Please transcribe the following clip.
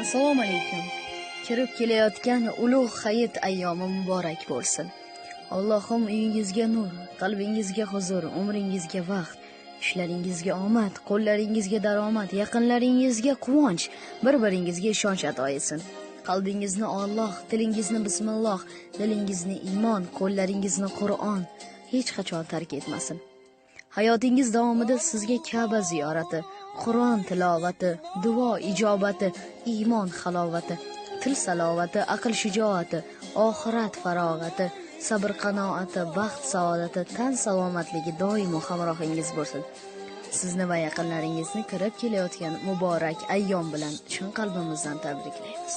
Assalomu alaykum. Kirib kelayotgan ulug' hayit ayyomi muborak bo'lsin. Allohim uyingizga nur, qalbingizga huzur, umringizga vaqt, ishlaringizga omad, qo'llaringizga daromad, yaqinlaringizga quvonch, bir-biringizga ishonch ato etsin. Qalbingizni Alloh, tilingizni bismilloh, dilingizni iymon, qo'llaringizni Qur'on hech qachon tark etmasin. Hayotingiz davomida sizga Ka'ba ziyorati, Qur'on tilovati, duo ijobati, iymon halovati, til salovati, aql shijoati, oxirat farog'ati, sabr qanoati, baxt saodati, tan salomatligi doimo hamrohingiz bo'lsin. Sizni va yaqinlaringizni kirib kelayotgan muborak ayyom bilan chin qalbimizdan tabriklaymiz.